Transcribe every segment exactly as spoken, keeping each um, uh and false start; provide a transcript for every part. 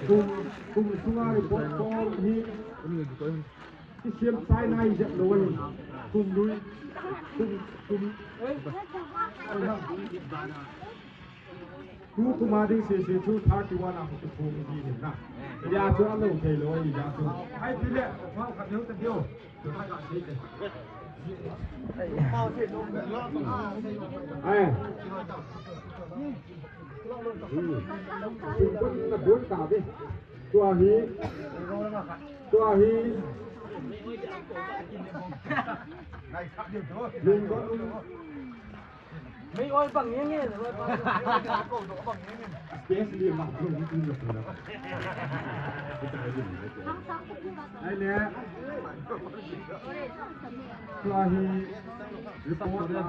Kum, kum sunga report form hi. Isiam sai nai jep lo ahi. Kum lui. Kum, kum. Tu kum a ding sese chu thirty one a ko thum ji ni na. Ya chu a lo thei lo ahi ya chu. Ai pi le, phao khat deu ta deu. Ai. Hmm. Kum kum na bun ta de. Tua hi. Tua hi. Lung ko lung. Mei oi bang nge nge, oi bang. Space li ma ko ni tu lo. Ai le. Tua hi report la.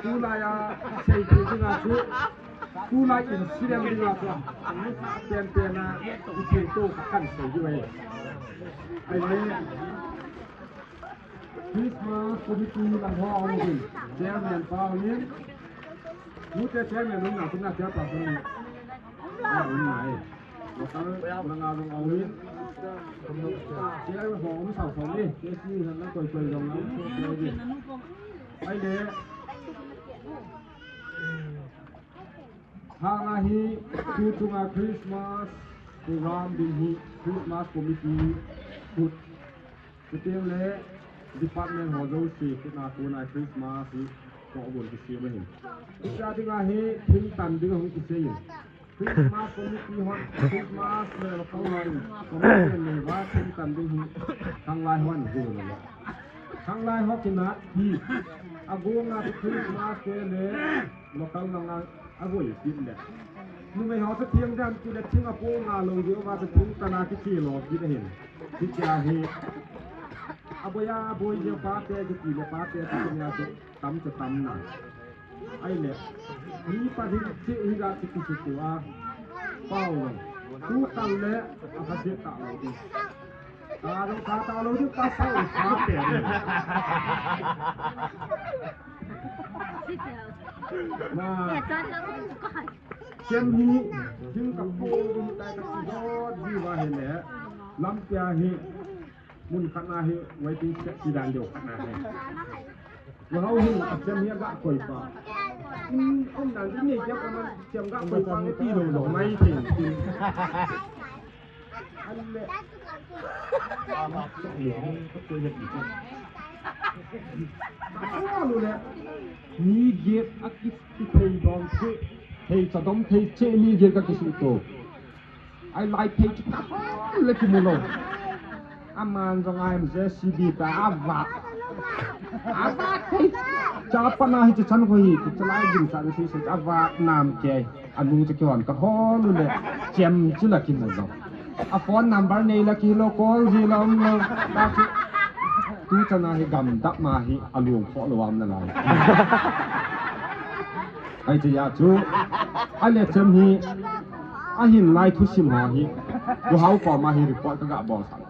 Tulai a sei thei dinga chu, tulai incident dinga chu, pen pen a, i thei to ka kan sei diu ahi. Ai le, Christmas committee lang ho a um in, chairman pa um in, nu te chairman um na, tu na chairperson ni. A um na e. Local langa lung a um in. Chair ho um sao sao ni. K C han na koi koi jong na um so koi ni. Ai le. Hang a hi, tu chunga Christmas program ding hi, Christmas committee kut. Chuteng le department ho jouse kut na kona Christmas hi, ko bon kisem ahi. Isa dinga hi, thing tan ding hung kisei. Christmas committee hon, Christmas le lo ko hon, committee le va thing tan ding hi, khanglai hon go lo. Khanglai ho kina hi, a go nga Christmas te le, local langa, a go i kit le. Numei ho chu thing dan ti le, thing a po nga lo di, va chu thing tan a kiche lo kit ahin. Kiche ahi. A boi a, a boi di pa te, kiti le pa te, kiti le a chu. Tam chu tam na. Ai le. Mi pa ding che hi ga che ki chu a. Pau lo. Tu tam le a ka che ta lo ding. Ta lo ta ta lo ding pa sa u sa pe. Na. Chem hi, jing ka po ding tai ka chi do di va he le. Lam pia hi. Mun khat na hi waiting shed ti dan deu khat na hi. Wa hau hin a chem hi a ga koi pa. In, in dan ni ke pa man chem ga koi pa ni ti lo lo mai thei ti. An le. Ko lu le. Ni ge a ki, ki thei dom che. Thei cha dom thei che ni ge ka ki su to. Ai lai thei chu ka le ki mu lo. Aman jong ai J C B ta a va. A va thei. Cha pa na hi chu chan ko hi, chu lai jing chan si se a va nam ke. Anung chu ki hon ka hon le. Chem chu la ki mu lo. A phone number nei la ki lo call ji la um lo. Ta chu. Tu chan a hi gam dap ma hi a luang pho lo am na lai. Ai chu ya chu. A le chem hi. Ahin lai thusim ho hi, Pu Hau koma hi report ka ga bol sang.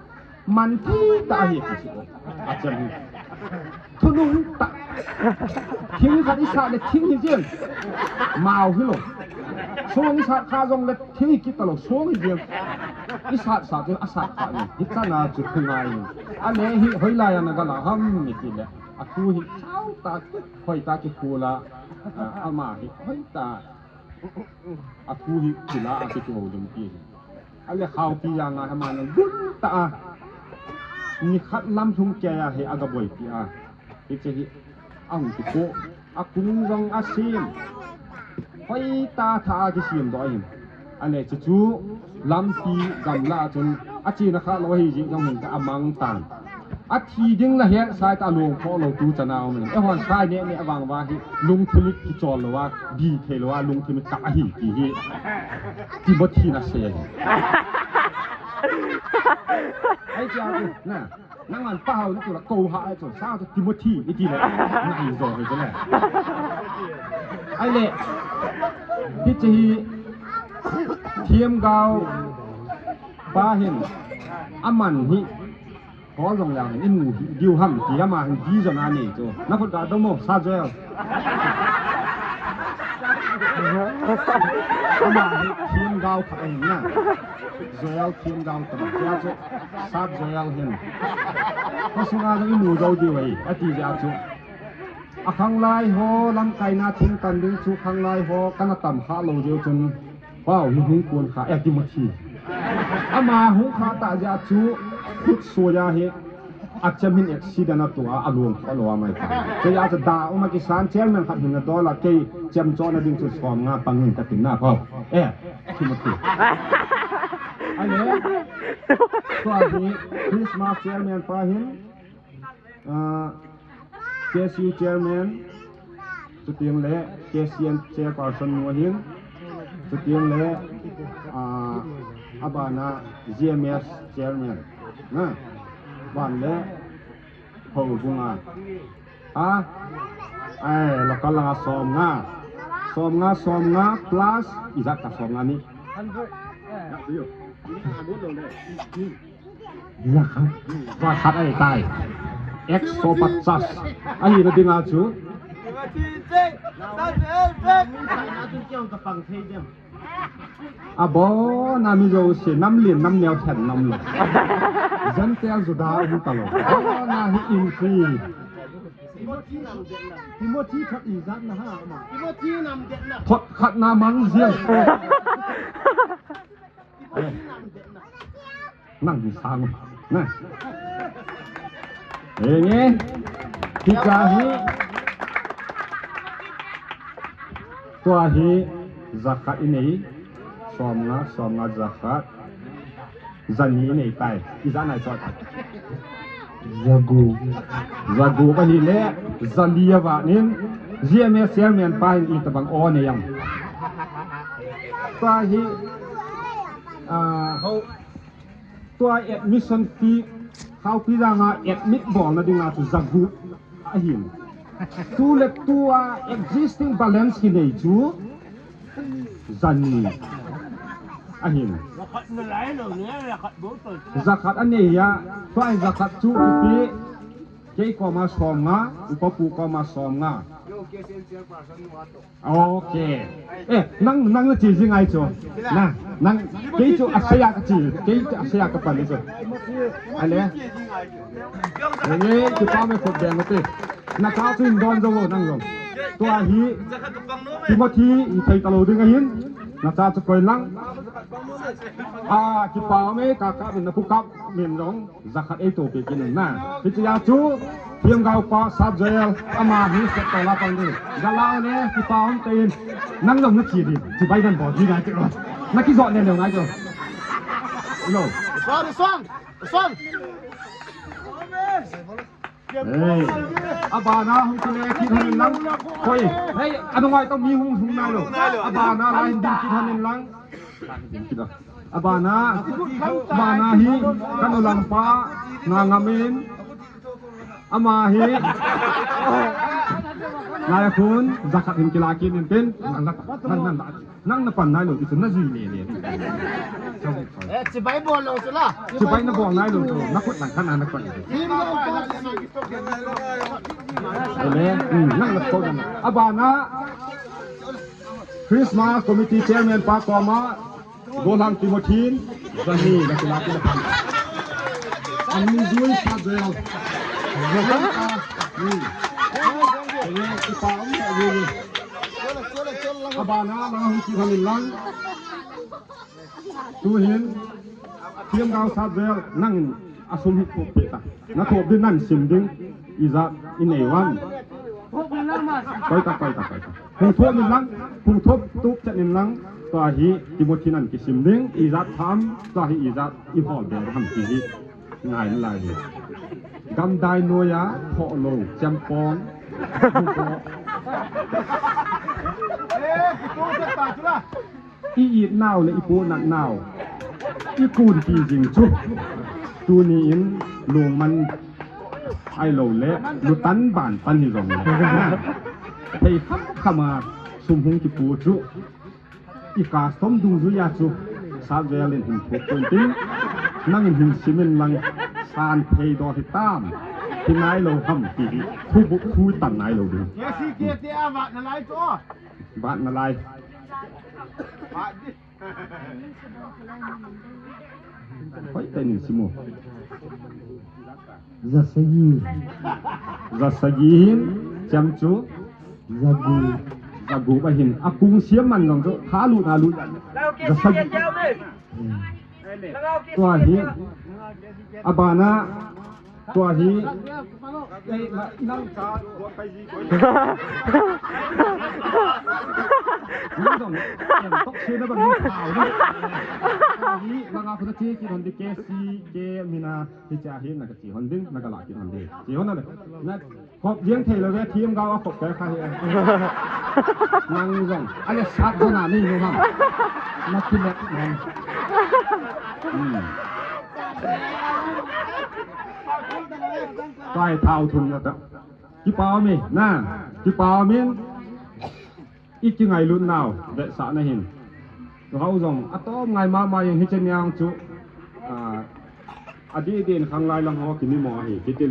Man thei ta hi ka si. A chem hi. Thunung ta. Thing khat i sat le thing hi jeng. Mau hi lo. Song i sat kha jong le thing hi kit ta lo song hi jeng. I sat sat le a sat kha ni. Hi chana chu thu ngai ni. A le hi hoi lai a na ga la ham ni ti le. A thu hi chau ta hoi ta ki khu la. A, ama hi hoi ta. A thu hi kila a ki chu ho dum pi hi. A le khau pi ya nga ha ma na dum ta a. Ni khat lam thum ke ya he a ga boi pi a. Hi che hi a hung ki po. A kung jong a sim. Hoi ta tha a ki sim do hin. A le chu chu lampi gamla chun a chi na kha lo hi ji jong hin ka a mang tan. A thi ding la het sai ta lung pho lo tu chana um in. E hon sai ne ne avang va hi lungthim ki chol lo a, bi thei lo a, lungthim ka hi ti hi. Timothy na se hi. Ai cha ku na, nang an pa hau tu la ko ha ai chu sa chu Timothy i ti le. Na hi zo hi le. Ai le. Ti chi hi. Thiam gau. Pa hin. Aman hi. Hol jong leng hin, i mu diu ham, ti ama hin di jong a nei chu. Na khut ga dom mo, Sat Joel. Ama hi themgao khat ahin na. Joel themgao khat. Tia chu, Sat Joel hin. Khosunga jong i mu jou diu ahi, ati jeh chu. A khanglai ho, lamkaina thingtan ding chu khanglai ho, kana tam kha lou diu chun. Wow, hi hung kon kha, eh, Timothy. Ama hung kha ta jeh chu, khut soi a hi, a chem hin accident a tua, a lung kho lou a mai ta. Tia chu da, uma kisan chairman khat hin na dol a, kei chem chona ding chu som nga pang in ka tin na pho. Eh, Timothy. Ahile, tua hi, Christmas chairman pa hin, Ah, K S U chairman, chuteng le K C N chairperson nu ahin, chuteng le, ah, abana G M S chairman, na, ban le houbung a. Ah, ai, local langa som nga. Som nga, som nga plus, ijat ta som nga ni. Hundred. Eh. Jakhat. Jakhat ahi tai. Ek so pachas. Ahina dinga chu. Abona mi jouse, nam lien, nam neo, then nam lou. Gentile Juda ahi talou. Abona hi in free. Timothy thot ijat na ha ma. Thot khat na mang jeng. Nang hi sang. Na. Enge. Hicha hi. Tua hi jakhat i nei. Som nga, som nga jakhat. Jani i nei tai. Ijat nai choi. Jagu. Jagu ka hi le, jali a va nin, G M S chairman pa hin itobang o nei am. Tua hi, ah, tua admission fee, Haopi janga admit bolna dinga chu jagu ahin. Tu le tua existing balance hi nei chu, Jani. Ahin. Jakhat a nei a, tua jakhat chu kipe, kei koma som nga, upa pu koma som nga. Ok. Eh, nang, nang na chi jing ai chu. Na, nang, kei chu asaya ka chi, kei chu asaya ka pan chu. Ale. Enge, kipa me khut beng te. Na cha chu in don jo nang jong. Tua hi Timothy i thei talou ding ahin. Na cha chu koi lang. A, kipa me ka ka min na pu kap min jong. Jakhat ei to pe kin na. Hitia chu Themgao pa Sat Joel ama hi set to la pang ding. Gala le kipa um te in. Nang jong na chi ding. Chibai nan bol ding ai te. Na kijot le le ngai te. Lo. Son, son, son. Hey, abana hung kile kit hon in lang. Hoi, hey, anungai to mi hung hung nai lo. Abana la hin ding kit hon in lang. Abana, abana hi, kanu lampa, nga ngamin. Ama hi. Nai khun, jakhat hin kila kit in tin. Nang, nang, nang, nang. Nang na pan nai lo, ti chu na jui le le. Eh, chibai bol lo chu la. Chibai na bol nai lo chu, na khut lang khan na khut. Ele, hmm, nang na khut lang. Abana, Christmas Committee Chairman pa koma, Golang Timothy, Jani, na kila kila pan. Ani jui sa jel. Jani, hmm. Ele, kipa um, ele. Abana, lang hung ki hangin lang. Tuhin, Themgao Sat Joel, nangin asum hi thop pe ta. Na thop din nan sim ding, ijat i nei uvem. Koi ta, koi ta, koi ta. Hung thop in lang, hung thop tup chet in lang, tua hi Timothy nan kisim ding, ijat tham, tua hi ijat i hol be ham ti hi. Ngai na lai hi. Gamdai noiya, phoh lo, chempong. Eh, kitu sa ta chu la. I it nau le i punat nau. I kunpi jing chu. Tuni in lungman ahilou le, lutan bantan hi jong le. Thei kham kham a sum hung kipu chu. I custom dungjuia chu. Sat Joel in hin thop pon tin. Nangin hin sim in lang. San thei doh hitam. Hi nailou ham ti hi. Khu bu, khu tan nailou ding. Kesi kete a vat nalai chu. Vat nalai. Vat di. Hoi, tei nin simu. Jasagi. Jasagi hin, cham chu. Jagu. Jagu ba hin. A kung siam man jong chu. Tha lu, tha lu. Jasagi. Hmm. Tua hi. Abana. Tua hi. Ei, na, nang cha, tua kai ji, tua. Nang jong, en tok se na bang ni pau ni. Tua hi, nang a khu na che kit hon ding, K C K mina, hiche a hi na ka che hon ding, na ka la kit hon ding. Che hon na le. Na khop jeng thei lou ve, thim gao a khop te kha hi. Nang jong, ale sat jong na ni nu ham. Na ki met hon. Hmm. Kai thao thum na ta. Kipa um e, na. Kipa um in. I kingailut nau, vetsahna hin. Rao jong, atom ngai mama jeng hiche niang chu. Ah, adih dih in khanglai lang ho kimi mo ahi, kiti le.